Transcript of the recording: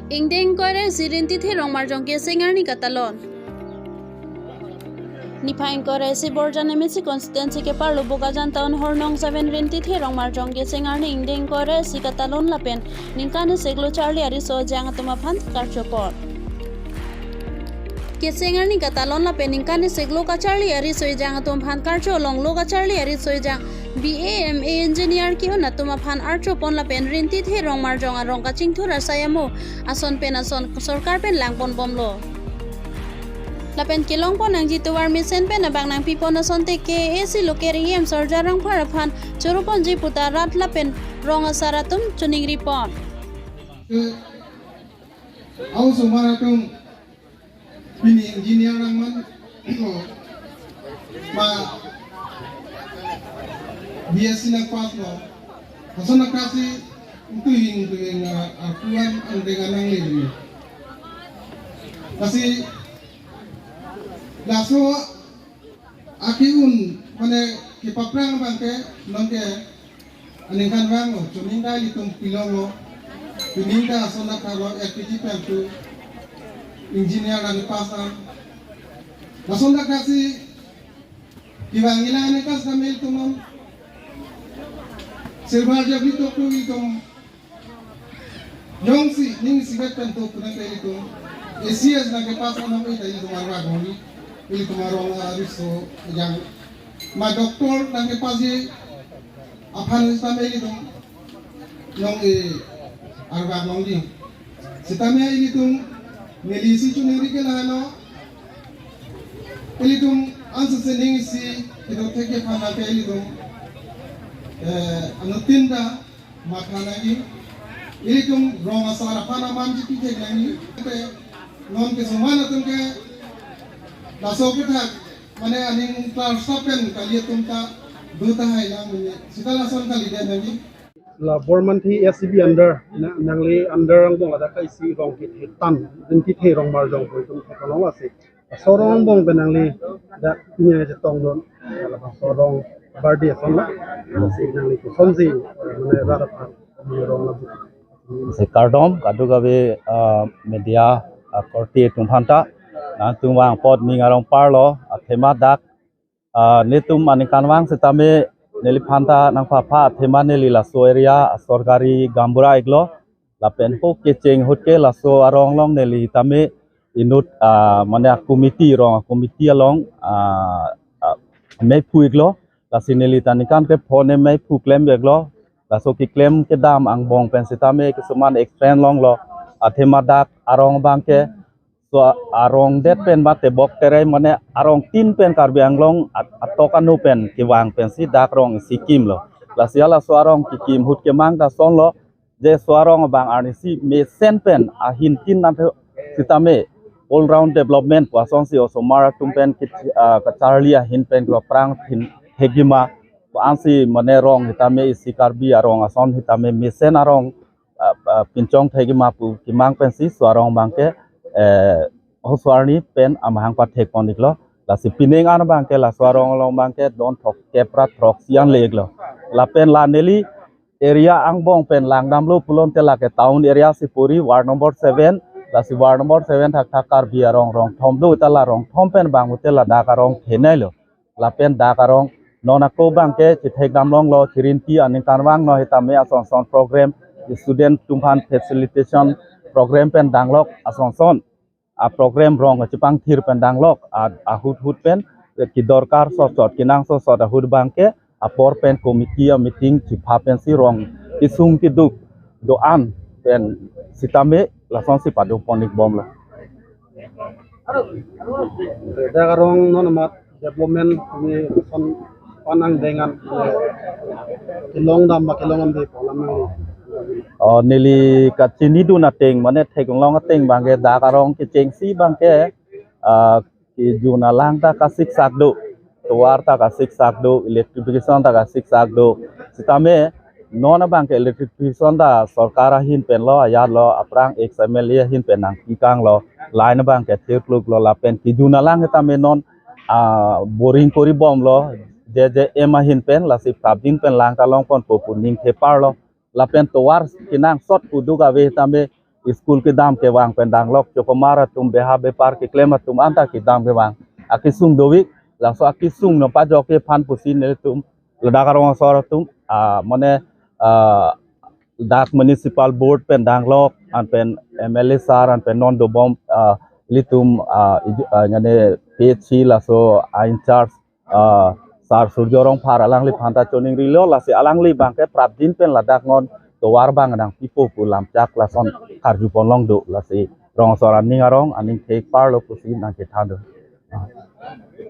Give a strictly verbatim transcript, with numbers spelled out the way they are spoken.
Ingdeng ingkoi ra isi Rinti Therong Marjong kecheng arni katalon. Niphai ingkoi ra isi Borjan M A C constituency keparlo Bokajan town Hornong seven Rinti Therong Marjong kecheng arni ingdeng ingkoi ra isi katalon lapen ningkan isi-iklo charli ariso ajang atum aphan karchopon. Kecheng arni katalon lapen ningkan isi-iklo kacharli ariso ajang atum aphan karcho along lo kacharli ariso ajang B A M A engineer ke-un atum aphan archopon lapen Rinti Therong Marjong arong kachingthur asai amo ason pen ason sorkar pen langpon bomlo. Lapen kelongpon nangji tovar mesen pen abang nangpipon asonte K A A C local E M Sorja Rongphar aphan choroponji puta rat lapen rong asar atum choningripon. Ke, au osomar atum pini engineer nangman, ma B S C nangpass lo. Lason aklasi ingtuhing ingtuhing, ah, arpu an angdeng an nangle. Lasi laso ake-un mane kepaphrang abangke nonke aningkanvang lo, choning ta ilitum pilong lo, pining ta ason ta thalo L P G pen tu engineer nangpass an. Lason ta aklasi kevang ila aningkan setame ilitum non silver jubilee tok tu ilitum jongsi ning isivet pen tok tu nangke ilitum A C S nangkepass an nang ita ilitum arvak longji, ilitum arong ariso ajang ma doctor nangkepass ji aphan setame ilitum nong-e arvak longji. Setame ilitum neli isi choningri ke lahelo. Ilitum ansi sening isi kedo thek aphan nangke ilitum, eh, anuttin ta matha nangji. Ilitum rong asar aphan aman chipi thek nangji. Te non kesoman atum ke laso aphuthak mane aning klar stop pen kali atum ta do tahai lang mene. Sita lason kalidet nangji. La Bormanthi S C B under, na, nangli under angbong ladak isi rong kethe tan, Rinti Therong Marjong pu itum theklong lasi. Laso rong angbong pen nangli dak pini chetongdun, labangso rong bardi ason la, lasi nangli kosonsi, mane rat aphan, mane rong labu. Si kardom, kadokave, ah, media, ah, korte atum aphanta, nangtum vang apot ning arong parlo, athema dak, ah, netum aningkanvang setame neliphan ta nangphapha athema neli laso area asorkari gaonbura iklo lapen ho kecheng ahut ke laso arong along neli tame inut, ah, mane a-committee rong a-committee along, ah, ah, mephu iklo lasi neli ta ningkan kepho ne mephu klem iklo laso keklem kedam angbong pen setame kesoman explain longlo athema dak arong abangke so arong det pen mate bok tere mane arong tin pen Karbi Anglong at-, atok anu pen kevang pensi dak rong isi kimlo. Lasi halaso arong kekim ahut kemang ta sonlo je so arong abang arnisi mesen pen ahin tin nangthu setame all round development pu asonsi osomar atum pen ke, ah, kacharli ahin pen kepaphrang thin thekji ma pu ansi mane rong setame isi Karbi arong ason setame mesen arong ah, ah, pinchong thekji ma pu kemang pensi so arong abangke, eh, ho so arni pen amahang pathekpon iklo. Lasi pining an abangke laso arong along abangke don throkkep ra throksi an le iklo. Lapen la neli area angbong pen langdamlo pulote lake town area si puri ward number seven, lasi ward number seven thakthak Karbi arong rong thom do ta la rong thom pen bang ute ladak arong thenailo. Lapen dak arong non ako abangke chethekdam longlo, chirinti aningkanvang no setame ason son program, student atum aphan facilitation program pen danglok ason son a-program rong chepangthir pen danglok a, ahut hut pen kedorkar sot sot kenangsot sot ahut abangke apor pen committee a-meeting chepha pensi rong kesung keduk do-an pen setame lasonsi padopon ikbomlo. Dak arong non amat development ni son panang dengan kelongdam ba kelongdamde pu alam nang. Oh, neli kachinidun ateng mane theklong ateng abangke dak arong kechengsi abangke, ah, kejun alang ta kasiksak do, tovar ta kasiksak do, electrification ta kasiksak do. Setame non abangke electrification ta sorkar ahin penlo, ajatlo, aphrang ex M L A ahin pen nangpikanglo, line abangke thirkluklo lapen kejun alang setame non, ah, boring koribomlo, J J M ahin pen, lasi prapjin pen lang kalongponpo pu ningtheparlo. Lapen tovar kenangsot keduk ave setame school kedam kevang pen danglok chokomar atum, beha bepar keklem atum anta kedam kevang akesung dovik, laso akesung nangpajokji aphan pusi nelitum ladak arong asor atum, ah, mane, ah, dak municipal board pen danglok an pen M L A sir an pen non dobom, ah, ilitum, ah, iju-, ah, mane P H C laso a in charge, ah, sir Surjo Rongphar alangliphan ta choningrilo, lasi alangli abangke prapjin pen ladak non tovar abang nangpipo pu lamchak lason karjupon longdo, lasi rong asor aning arong aning thek parlo pusi nangkethan do.